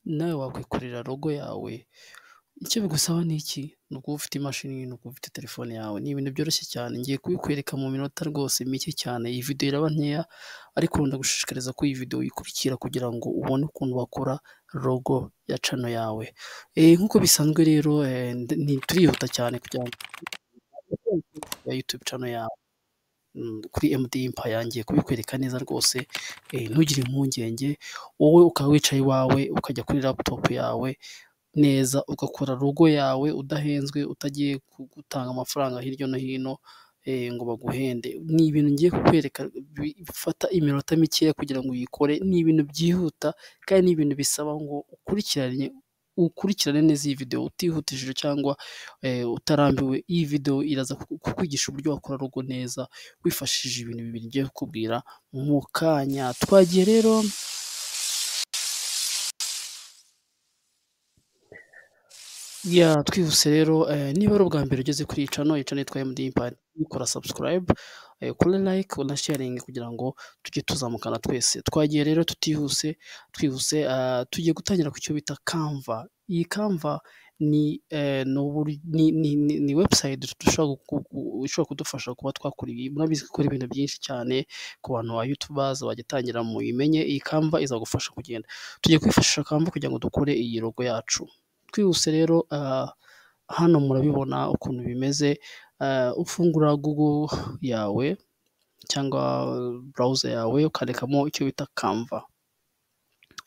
Nawe wakwikorera logo yawe, icyo bigusaba ni iki? Ni ukuba ufite imashini, ni ukuba ufite telefone yawe, ni ibintu byoroshye cyane, ngiye kubikwereka mu minota rwose mike cyane, iyi video iraba nkeya ariko ndagushishikariza ko iyi video uyikurikira kugira ngo ubone ukuntu wakora logo ya channel yawe. Nk'uko bisanzwe rero turihuta cyane kugira ngo ya YouTube channel yawe kuri MD Empire ngiye kubikwereka neza rwose, ntugire impungenge, wowe ukaba wicaye iwawe ukajya kuri laptop yawe neza ugakora logo yawe udahenzwe, utagiye gutanga amafaranga hirya no hino ngo baguhende. Ni ibintu ngiye kukwereka bifata iminota mikeya kugira ngo uyikore, ni ibintu byihuta kandi ni ibintu bisaba ngo ukurikirane neza iyi video utihutishije cyangwa utarambiwe. Iyi video iraza kukwigisha uburyo wakora logo neza wifashishije ibintu bibiri ngiye kukubwira mu kanya. Twagiye rero. Ya twihuse rero, niba ari ubwa mbere ugeze kuri iyi channel, iyi channel yitwa MD Empire, ukora subscribe, ukore like, unasharinge kugira ngo tujye tuzamukana twese. Twagiye rero tutihuse, twihuse, tugiye gutangira ku cyo bita Canva. Iyi Canva ni ni website ishobora kudufasha kuba twakora ibi. Murabizi gukora ibintu byinshi cyane ku bantu ba YouTubers bagitangira muyimenye, iyi Canva izagufasha kugenda. Tugiye kwifashisha Canva kugira ngo dukore iyi logo yacu. Twihuse rero, hano murabibona ukuntu bimeze, ufungura Google yawe cyangwa browser yawe ukandikamo icyo bita Canva.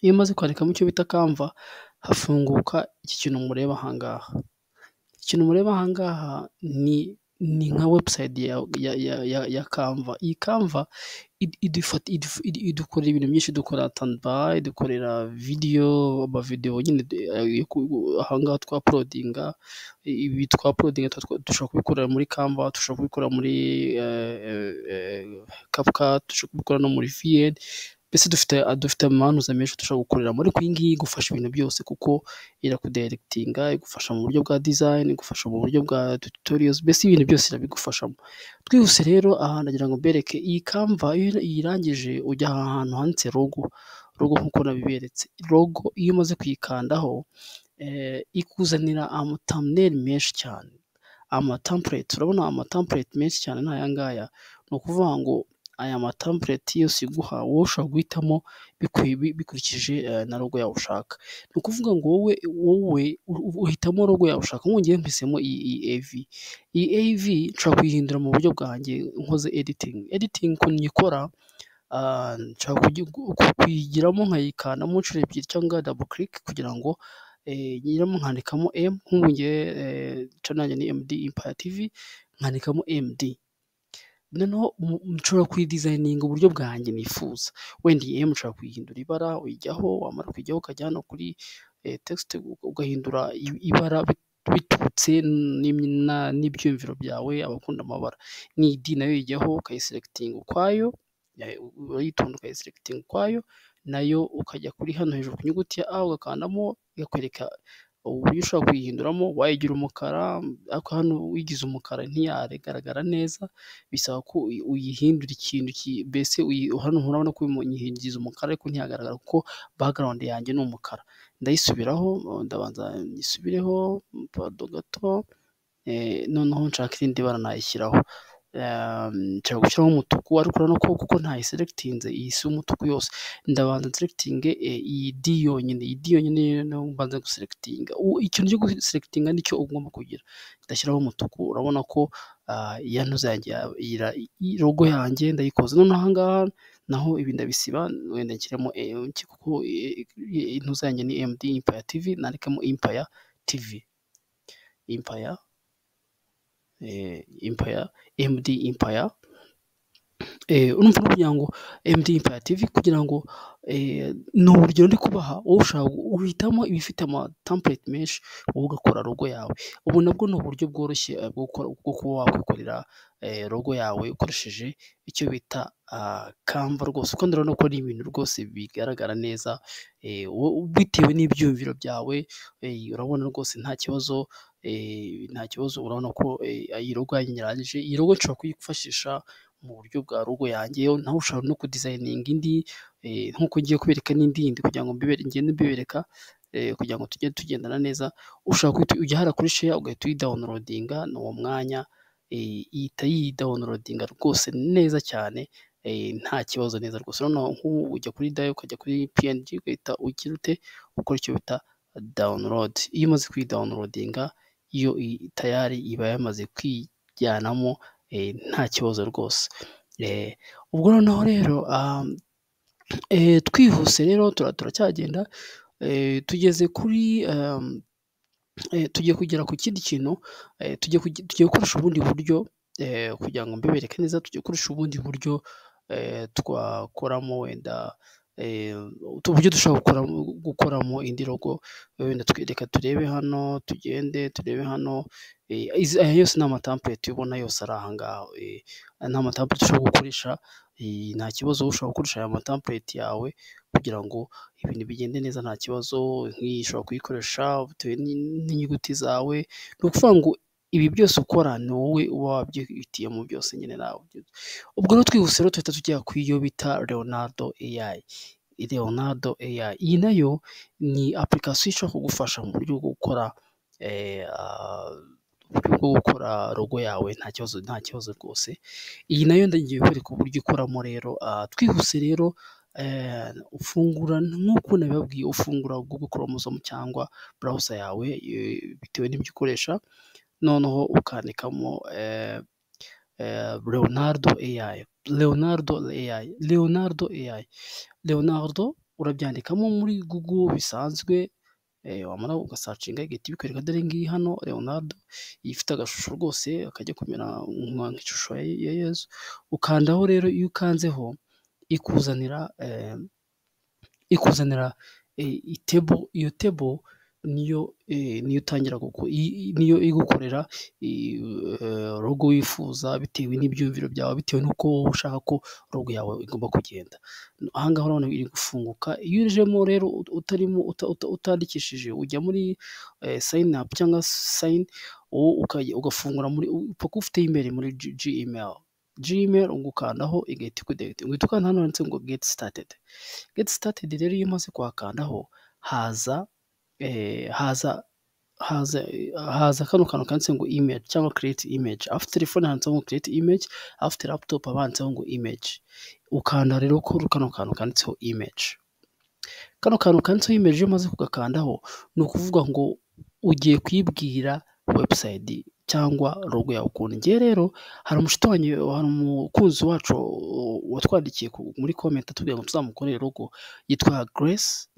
Iyo umaze kwandikamo icyo bita Canva, hafunguka iki kintu mureba aha ngaha. Ikintu mureba aha ngaha ni nka website ya Canva. Iyi Canva idukorera ibintu byinshi, idukora thumbnail, idukorera video, amavideo nyine aha ngaha twa uploadinga, ibi twa uploadinga dushobora kubikorera muri Canva, dushobora kubikora muri CapCut, dushobora kubikora no muri VN, mbese dufite amanuza menshi dushobora gukoreramo, ariko iyi ngiyi igufasha ibintu byose kuko irakudirectinga, igufasha mu buryo bwa design, igufasha mu buryo bwa tutorials, mbese ibintu byose irabigufashamo. Twihuse rero, aha ndagira ngo mbereke iyi Canva. Iyo uyirangije ujya ahantu handitse logo, logo nk'uko nabiberetse. Logo iyo umaze kuyikandaho ikuzanira ama thumbnail menshi cyane, ama template, urabona ama template menshi cyane ni aya ngaya. Ni ukuvuga ngo aya ma template yose iguha, wowe ushobora guhitamo bikurikije na logo yawe ushaka. Ni ukuvuga ngo wowe uhitamo logo yawe ushaka. Nk'ubu ngewe mpisemo iyi AV. Iyi AV nshobora kuyihindura mu buryo bwanjye nkoze editing. Editing ukuntu nyikora, nshobora kuyigiramo nkayikandamo inshuro ebyiri cyangwa double click kugira ngo nyiramo nkandikamo M. Nk'ubu ngewe channel yanjye ni MD Empire TV, nkandikamo MD. Noneho nshobora kuyidesigninga uburyo bwanjye nifuza. Wenda iyi M nshobora kuyihindura ibara, uyijyaho, wamara kuyijyaho ukajya hano kuri text ugahindura ibara biturutse n'ibyiyumviro byawe, abakunda amabara. N'iyi D nayo uyijyaho ukayiselectinga ukwayo, urayitonda ukayiselectinga ukwayo, nayo ukajya kuri hano hejuru ku nyuguti ya A ugakandamo, ikakwereka uburyo ushobora kuyihinduramo, wayigira umukara, ariko hano uyigize umukara ntiyagaragara neza, bisaba ko uyihindura ikintu mbese hano urabona ko nyigize umukara ariko ntiyagaragara kuko background yanjye ni umukara. Ndayisubiraho, ndabanza nyisubireho, pardon gato, noneho nshaka irindi bara nayishyiraho. Nshobora gushyiraho umutuku ariko urabona ko kuko ntayiselectinze iyi si umutuku yose, ndabanza nselectinge iyi D yonyine, iyi D yonyine niyo mbanza guselectinga. Ikintu cyo guselectinga nicyo ugomba kugira. Ndashyiraho umutuku, urabona ko ya ntuza yanjye, logo yanjye ndayikoze. Noneho aha ngaha naho ibi ndabisiba, wenda nshyiremo kuko intuza yanjye ni MD Empire TV, nandikemo Empire TV. Empire, Empire, MD Empire. Urumva no kugira ngo MD Empire TV, kugira ngo ni urugero ndi kubaha, wowe ushobora uhitamo ibifite ama template menshi, wowe ugakora logo yawe. Ubu nabwo ni uburyo bworoshye bwo kuba wakwikorera logo yawe ukoresheje icyo bita Canva rwose, kuko ndabona ko ari ibintu rwose bigaragara neza bitewe n'ibyiyumviro byawe, urabona rwose nta kibazo, nta kibazo, urabona ko iyi logo yanjye nyirangije. Iyi logo nshobora kuyifashisha mu buryo bwa logo yanjye, naho ushobora no kudesigninga indi nk'uko ngiye kubereka n'indi yindi kugira ngo ngende mbibereka. kugira ngo tujye tugendana neza. Ushobora guhita ujya hariya kuri share, ugahita uyidownloadinga, ni uwo mwanya ihita yidownloadinga rwose neza cyane, nta kibazo, neza rwose. Noneho nk'ubu ujya kuri dayo, ukajya kuri PNG, ugahita ugira ute? Ukora icyo bita download. Iyo umaze kuyidownloadinga, yo tayari iba yamaze kwijyanamo nta kibazo rwose. Ubwo noneho rero twihuse rero, turacyagenda, tugeze kuri, tugiye kugera ku kindi kintu, tugiye gukoresha ubundi buryo kugira ngo mbibereke neza. Tugiye gukoresha ubundi buryo twakoramo, wenda uburyo dushobora gukoramo indi logo. Wenda reka turebe hano, tugende turebe hano. Aya yose ni amatemplate ubona yose ari aha ngaha, ni amatemplate ushobora gukoresha nta kibazo. Ushobora gukoresha aya matemplate yawe kugira ngo ibintu bigende neza nta kibazo. Nk'iyi ushobora kuyikoresha bitewe n'inyuguti zawe. Ni ukuvuga ngo ibi byose ukora ni wowe uba wabyihitiyemo byose nyine nawe. Ubwo rero twihuse rero, tuhita tujya ku iyo bita Leonardo AI. Leonardo AI iyi nayo ni application ishobora kugufasha mu buryo bwo gukora logo yawe nta kibazo, nta kibazo rwose. Iyi nayo ndagiye kwereka uburyo ikoramo rero. Twihuse rero, ufungura nk'uko nabibabwiye, ufungura Google Chrome cyangwa browser yawe bitewe n'ibyo ukoresha, noneho ukandikamo Leonardo AI, Leonardo AI, Leonardo AI, Leonardo, urabyandikamo muri Google bisanzwe, wamara ugasearchinga igahita ibikwereka. Dore ngiyi hano Leonardo, ifite agashusho rwose kajya kumera nk'ishusho ya Yezu. Ukandaho rero, iyo ukanzeho ikuzanira itable. Iyo table niyo utangira, niyo igukorera logo wifuza bitewe n'ibyiyumviro byawe, bitewe n'uko wowe ushaka ko logo yawe igomba kugenda. Aha ngaha urabona iri gufunguka. Iyo ujemo rero utarimo, utandikishije, ujya muri sign up cyangwa sign, ugafungura muri, upfa kuba ufite email muri Gmail, ugukandaho igahita ikudirectinga, uhita ukanda hano handitse ngo "Get started". Get started rero, iyo umaze kuhakandaho, haza kano kantu kanditse ngo "Image" cyangwa "Create image". Abafite telefone handitseho ngo "Create image", abafite laptop haba handitseho ngo "Image". Ukanda rero kuri kano kantu kanditseho "Image". Kano kantu kanditseho "Image", iyo umaze kugakandaho, ni ukuvuga ngo ugiye kuyibwira website cyangwa logo yawe ukuntu. Njyewe rero hari umushuti wanjye, hari umukunzi wacu watwandikiye muri comment atubwira ngo tuzamukorere logo, yitwa Grace,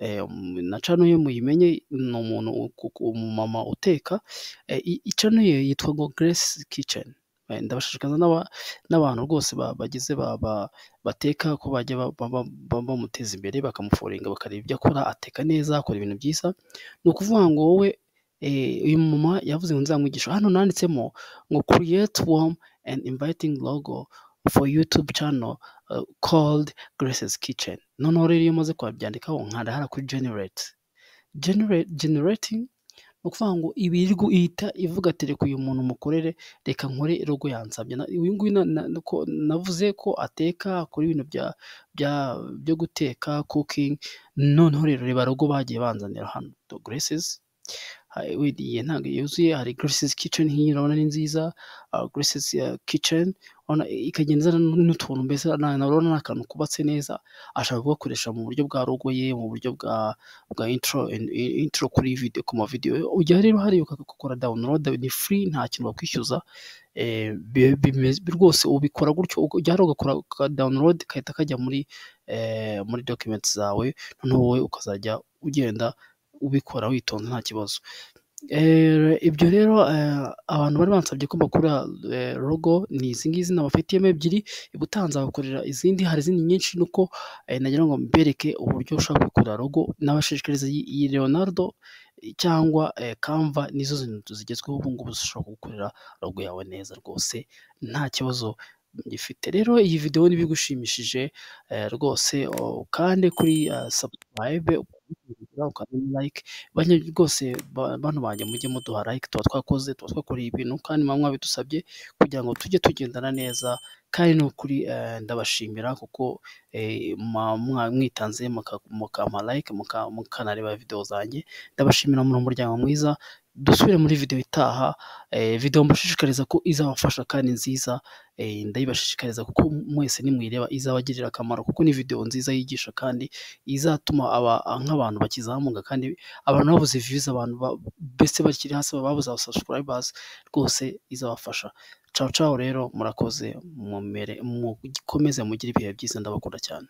na channel ye muyimenye, ni umuntu, umumama uteka, channel ye yitwa ngo Grace Kitchen. Ndabashishikariza n'abantu rwose bagize bateka ko bajya bamuteza imbere, bakamufollowinga, bakareba ibyo akora. Ateka neza, akora ibintu byiza. Ni ukuvuga ngo wowe, uyu mumama yavuze ngo nzamwigishe. Hano nanditsemo ngo "Create warm and inviting logo for YouTube channel called Grace's Kitchen". Noneho rero iyo umaze kubyandikaho, nkanda hariya kuri generate. Generating, ni ukuvuga ngo iba ihita ivuga ati: "Reka uyu muntu mukorere, reka nkore logo yansabye." Uyu nguyu navuze ko ateka, akora ibintu byo guteka, cooking. Noneho rero reba logo bagiye banzanira hano, Grace's, iyi ntabwo yuzuye. Hari Grace's Kitchen, nk'iyi urabona ni nziza, Grace's Kitchen, ikagenda izana n'utuntu, mbese urabona ni akantu kubatse neza, ashaka kugakoresha mu buryo bwa logo ye, mu buryo bwa intro kuri video, ku mavideo. Ujya rero hariya ugakora download, ni free, nta kintu bakwishyuza rwose. Ubikora gutyo, ujya hariya ugakora download, gahita kajya muri documents zawe, noneho wowe ukazajya ugenda ubikora witonze nta kibazo. Ibyo rero, abantu bari bansabye ko mbakora logo ni izi ngizi nabafitiyemo ebyiri, ubutaha nzabakorera izindi, hari izindi nyinshi. Nuko nagira ngo mbereke uburyo ushobora kwikorera logo. Nabashishikariza iyi Leonardo cyangwa Canva, nizo zintu zigezweho ubu ngubu zishobora kugukorera logo yawe neza rwose nta kibazo gifite. Rero iyi videwo niba igushimishije rwose, ukande kuri subscribe. Like rwose, bantu banjye, mujye muduha like. Tuba twakoze, tuba twakoreye ibintu kandi muba mwabidusabye kugira ngo tujye tugendana neza. Kandi ni ukuri ndabashimira kuko mwitanze mukampa like, mukanareba video zanjye. Ndabashimira, muri umuryango mwiza. Dusubire muri video itaha, video mbashishikariza ko izabafasha kandi nziza. Ndayibashishikariza kuko mwese nimuyireba izabagirira akamaro, kuko ni video nziza yigisha kandi izatuma nk'abantu bakizamuka, kandi abantu babuze views, abantu mbese bakiri hasi, babuze aba subscribers, rwose izabafasha. Ciao ciao rero, murakoze, mukomeze mugire ibihe byiza, ndabakunda cyane.